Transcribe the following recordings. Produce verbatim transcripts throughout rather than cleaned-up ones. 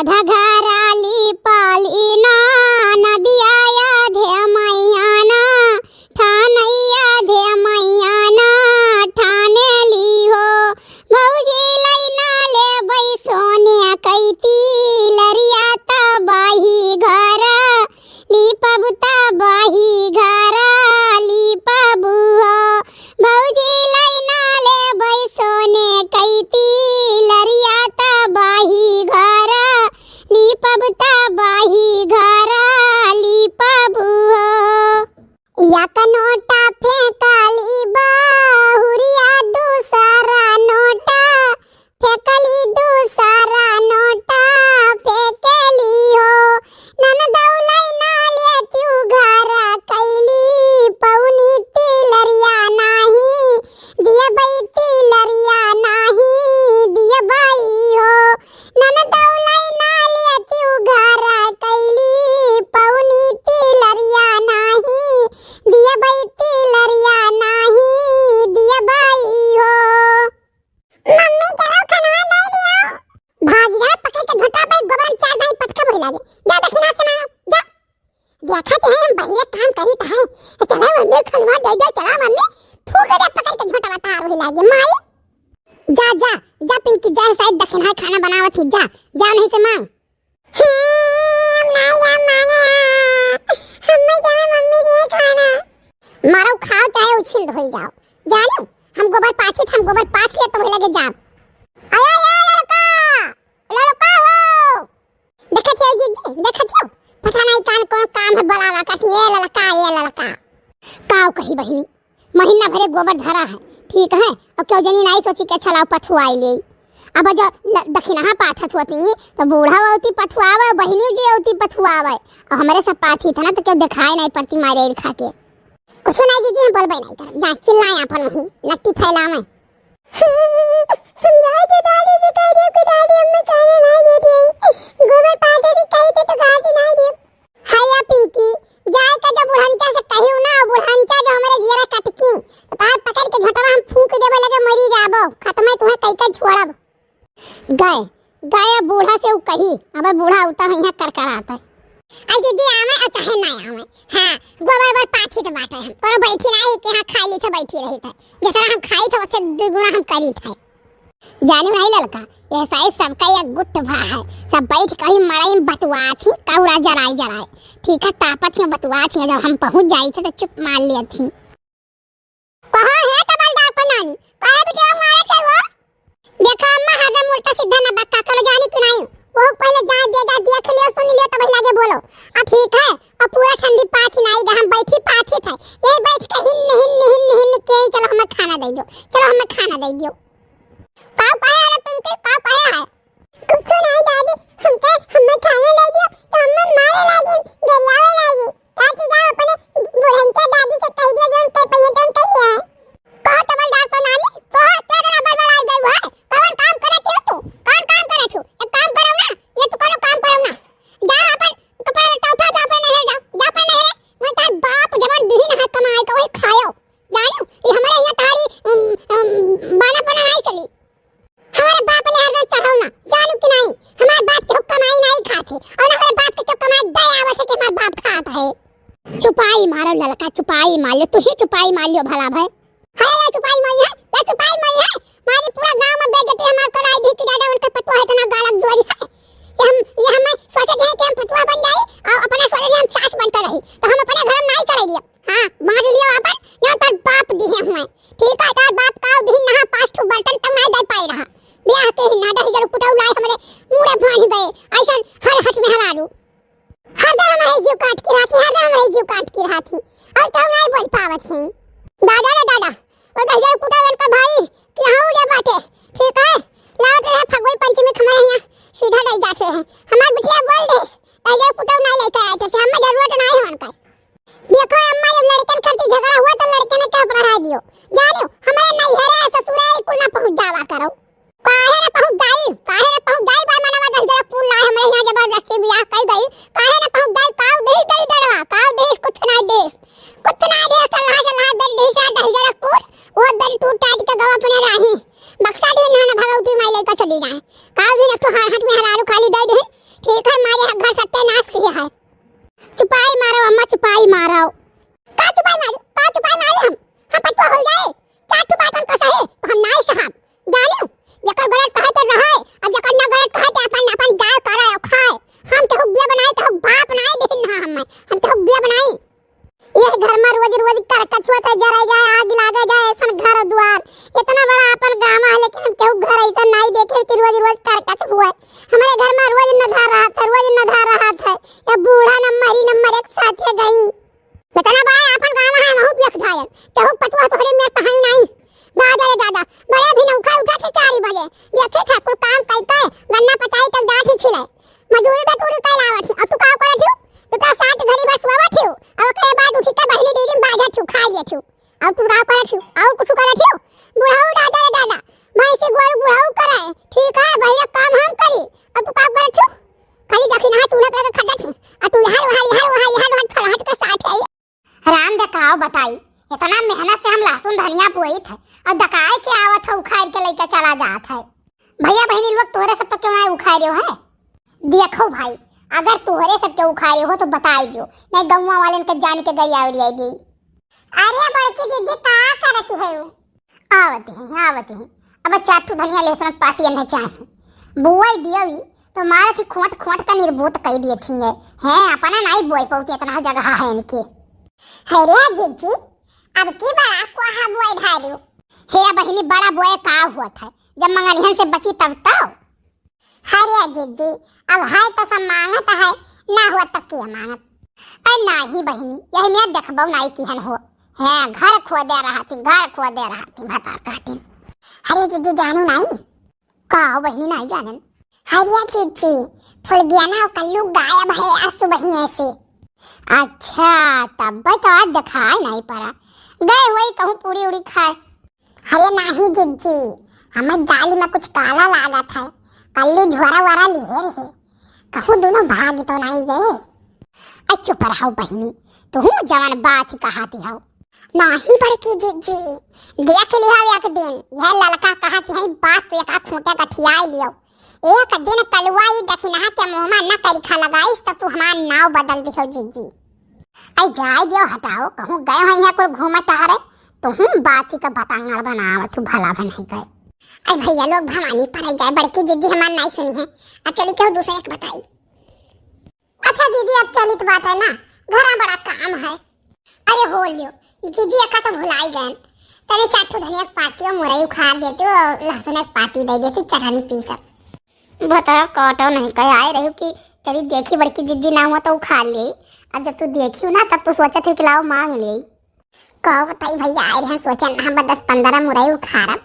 घघरा लिपली ना, नदिया अयोध्या मइया ना, ठानैया अयोध्या मइया ना, ठाने ली हो। भौजी लइना लेबै सोने कइती, लरिया त बाही घर, लिपब त बाही घर, लिपब हो। भौजी लइना लेबै सोने कइती, लरिया त बाही घर, लिपब त बाही घर, लिपब हो। एक नोटा फेंकली बहुरिया, दूसरा नोटा फेंकली, दूसरा नोटा फेंकली हो। ननदौ लइना लेतिउ घर कइली, पउनी तिलरिया नाही दियबै, तिलरिया नाही दियबै हो। ननदौ लइना लेतिउ घर कइली, पउनी तिलरिया नाही दियबै, तिलरिया नाही दियबै हो। मम्मी, चलो खनवा दे दियो। भाग जा, पकड़ के झोंटा पे गोबर में चार दाई पटका भरी लागे। जा दखिना से मांगो, जा। देखत हैं हम बहिरे काम करी त है। चला मम्मी, खनवा दे दे, चला मम्मी। फूंक दे पकड़ के झोंटवा तार वही लागे, माई। जा, जा, जा पिंकी, जा, शायद दखिना खाना बनावत ही, जा, जा नहीं से मांग। हम ना जा मांगे, हम जाए मम्मी दे खाना। मारो खाओ चाहे उछिल धोई जाओ, जानो हम गोबर पाथी, हम गोबर पाथी तो वही लगे जाब। अरे, अरे, लड़का, लड़का हो। देखत हो जीजी, देखत हो? पता नहीं कान कौन काम है, बुलावा कथी, "ए ललका, ए ललका।" काव कही बहिनी, महीना भरे गोबर धरा है, ठीक है? और क्यों जनी नाई सोची के अच्छा लाओ पथुआई ले। अब जो ल-, दखिनहा पाथत होती, तो बूढ़ा होती पथुआवे, बहिनी जी होती पथुआवे। और हमरे सब पाथी था ना, तो क्यों दिखाए नहीं पड़ती मारे खा के। कुछ नहीं जीजी, हम बोलबे नहीं करब। जा चिल्लाए अपन वहीं, लट्टी फैलावे। हम जाए थे दादी से कह दियो कि दादी हमें खाना नहीं देती। गोबर पाथरी कही थे तो गाली नहीं दियो। हाय या पिंकी, जाए का जब बुढ़नचा से कहियो ना, बुढ़नचा जो हमरे जियरा कटकी, तो तार पकड़ के झटवा हम फूंक देबे लगे मरी जाबो। खत्म है तुम्हें कई का छोड़ब। गए, गए बूढ़ा से उ कही, अब बूढ़ा उता है यहाँ करकरात है। आ जीजी आवे आ चाहे ना आवे, हाँ, गोबर बर पाथी तो बाटे हम, कोनो बैठी ना है कि हाँ खाई ली थे बैठी रही थे, जितना हम खाई थे उससे दुगुना हम करी थे। जाने नहीं ललका, ये साइज सबका एक गुट भा है, सब बैठ कहीं मड़ई में बतुआत ही, कौरा जराई जराई, ठीक है, तापत ही बतुआत ही, जब हम पहुँच जाई थे तो चुप मार लिया थी। कहाँ है तबलदार प्रणाली? काहे बिटिया मारे थे वो? देखा अम्मा, हरदम उल्टा सीधा ना बक्का करो, जानी कि नहीं? वो पहले जा दे, जा देख लियो, सुन लियो, तब लागे बोलो। आ ठीक है, अब पूरा ठंडी पाथी नाई गा, हम बैठी पाथी थे। यही बैठ के हिन्न, हिन्न, हिन्न, हिन्न के ही, "चलो हमें खाना दे दो, चलो हमें खाना दे दो।" का कहे अरे पिंकी, का कहे है? कुछो नहीं दादी, हमके, हमें खाना दे दियो, तो हमें मारे लागी, गरियावे लागी। काकी जाओ अपने बुढ़नचा दादी से कह दियो, जो उनके पहिए तो उनके ही है। कहो तबलदार प्रणाली, कहो, क्या जना बड़बड़ाई गई है? कौन काम करत हो तू? कौन काम करत हो? एक काम करो ना, ये तो कोनो काम करो ना। जाओ अपन कपड़ा लत्ता उठाओ, जाओ अपने नहर जाओ, जाओ अपने नहर। मैं तार बाप जवान बिहीन है कमाई का, वही खायो। जानो, ये हमारे यहाँ तारी, उम, उम, बाना पना नहीं चली। हमारे बाप ले हरदम चढ़ाओ ना, जानो कि नहीं? हमारे बाप के हुक्का माई नहीं खाते, और ना हमारे बाप के चुक्का माई दया आवत है कि हमारे बाप खात है। चुपाई मारो ललका, चुपाई मार लियो, तू ही चुपाई मार लियो भला भाई। है ये चुपाई मारी है, ये चुपाई मारी है। मारी पूरा गांव में बेइज्जती हमार कराई दी कि दादा उनके पटुआ है इतना गालक दुआरी है। ये हम, ये हमें सोचे थे कि हम पटुआ बन जाए और अपना सोचे थे हम सास बनते रही, तो हम अपने घर में नहीं चले दिए। हाँ, बांट लियो अपन, यहाँ तार बाप दिहे हुए। ठीक है, तार बाप का दिहिन नहा पाँच ठो बर्तन तक नहीं दे पाए रहा। ब्याह के ही ना दहिजर कुटौ लाए हमरे मूड़े भांज गए। ऐसन हर हट में हरारू। हरदम हमरे जीव काट के रहती, हरदम हमरे जीव काट के रहती। और क्यों नहीं बोल पावत है? दादा रे दादा, वो दहिजर कुटौ उनका भाई, कि हाँ उड़े बाटे। ठीक है, लावत रहे फगुई पंचमी के हमारे यहाँ सीधा दे जाते हैं। हमार बिटिया बोल दे, दहिजर कुटौ नहीं लेके आए थे, हमें जरूरत नहीं है उनका। देखो अम्मा, जब लड़कन खातिर झगड़ा हुआ तो लड़कन के ऊपर हटा दियो। जानियो, हमारे नैहरे ससुरे कुल ना पहुँच जावा करो। काहे ना पहुँच जाई? काहे ना पहुँच जाई? बा मनवा दस जरा कुल लाए हमरे यहाँ जबरदस्ती बियाह कई गई। काहे ना पहुँच जाई? काऊ देश दई डरवा, काऊ देश कुछ ना देश। कुछ ना देश, सलाह सलाह बेल देश आ दस जरा कुल, वो बेल टूट टाट के गवा अपने राही। बक्सा भी ना भगवती माई लेकर चली जाए। काऊ भी ना तो हाथ में हरारू खाली दे दे। हमरे घर मा रोज नधा रहत है, रोज नधा रहत है। ये बूढ़ा नंबर, ई नंबर एक साथे गई। इतना बड़ा आपन गाँव है, वहू देख जाए। केहू पटुआ तोहरे में तहाई नहीं। दादा रे दादा, बड़े भी नौखा उठा थे चार बजे। देखे ठाकुर काम कई के, गन्ना पचाई के गाँठ ही छिले। मजूरी बटूरी कई लावत ही। अब तू का करत ही? तू तो सात घड़ी बस सोवत ही। अब ओकरे बाद उठी के बहिनी डेरी में बाझत ही, खाई लेत ही। और तू का करत ही? और कुछ करत ही? बुढ़ऊ दादा रे दादा, भैंसी गोरू बुढ़ऊ करे, ठीक है, बहिरा काम हम करी। और तू का करत ही? खाली दखिनहा चूल्हा पे खटत ही। आ तू यहाँ वहाँ, यहाँ वहाँ, यहाँ वहाँ फलहट के साथ है। राम देखाओ बताई, इतना मेहनत से हम लहसुन धनिया बोइत है और दकाए के आवत है, उखाड़ के लेके चला जात है। भैया बहिनी लोग तोहरे सब तो क्यों ना उखाड़े हो है? देखो भाई, अगर तोहरे सब के उखाड़े हो तो बताई दियो, नहीं गौवा वाले के जान के गरियावरी आई गई। अरे बड़की जिज्जी का करती है वो? आवत हैं, आवत हैं। अब चार ठो धनिया लहसुन पाती अन्हे चाहे। बुआई दियो ही तो मारत ही खोट खोट का निर्बूत कई दिए थी ये। हैं, अपना नहीं बोई पौती, इतना जगह है इनके। है रे जिज्जी, अब की बड़ा कोहा बोई ढारियो। हे बहिनी, बड़ा बोए का हुआ था, जब मंगनिहन से बची तब तो। अरे जिज्जी, अब है तो सब मांगत है, ना हुआ तो के मांगत। अरे नाही बहिनी, यही में देखबो नाही किहन हो। हैं, घर खोदे रहती, घर खोदे रहती, भतार काटिन। अरे जिज्जी, जानू नाही? का हो बहिनी, नाही जानन? अरे जिज्जी, फुलगियाना और कल्लू गायब है आज सुबहिए से। अच्छा, तब तो आज दिखाई नाही पड़ा। गए हुए कहूँ पूरी उड़ी खाए। अरे नाही जिज्जी, हमर दाल में कुछ काला लागत है, कल्लू झोरा वोरा लिहे रहे, कहूँ दोनों भाग तो नाही गए। अ चुप रहो बहिनी, तुहू जवन बात ही कहती हो। नाही बड़की जिज्जी, देख लिहो एक दिन, यह ललका कहत है बात तो एक खूंटे गठियाई लियो। एक दिन कलुआ ई दखिनहा के मुँह में न करिखा लगाइस तो तू हमार नाव बदल दिहो जिज्जी। आई जाए दियो, हटाओ, कहूँ गए हो यहाँ कुल घूमे टहरे, तो हम बात ही का बतांगड़ बनावत हूँ, भला भन है गए। आई भैया लोग भवानी पर गए, बड़की जिज्जी हमार नहीं सुनी है। अब चली केहू दूसरे के बताई। अच्छा जिज्जी, अब चलित बाटे ना, घरा बड़ा काम है। अरे हो लियो जिज्जी, एका तो भुलाई गए, तने चार ठो धनिया के पाती और मुरई उखाड़ देती और लहसुन एक पाती दे देती, चटनी पीसत। भतरा काटो नहीं कहे आए रही कि चली देखी बड़की जिज्जी ना हुआ तो उखाड़ ले। अब जब तू देखी ना तब तू सोचत है कि लाओ मांग ले। कहो बताई भैया, आए रहे सोचे ना हम दस पन्द्रह मुरई उखाड़ब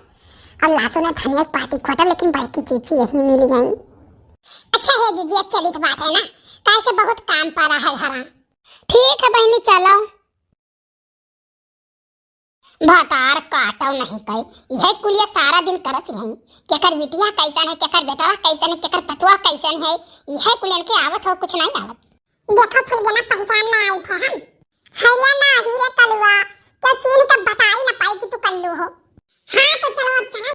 और लहसुन धनिया पाती खोटब, लेकिन बड़की जिज्जी यही मिल गई। अच्छा है जिज्जी, अब चलित बाटे ना, कैसे बहुत काम पड़ा है घरा। ठीक है बहिनी, चलो। भतार काटो नहीं कहे, यह कुलिया सारा दिन करत यही, केकर बिटिया कैसन है, केकर बेटवा कैसन है, केकर पतुआ कैसन है, यह कुलियन के आवत हो, कुछ नहीं आवत। देखो फुलगेना, पहचान में आई थे हम। हरिया ना हीरे कलुआ, क्या चीन का बताई ना पाई कि तू कल्लू हो। हाँ तो चलो अब चला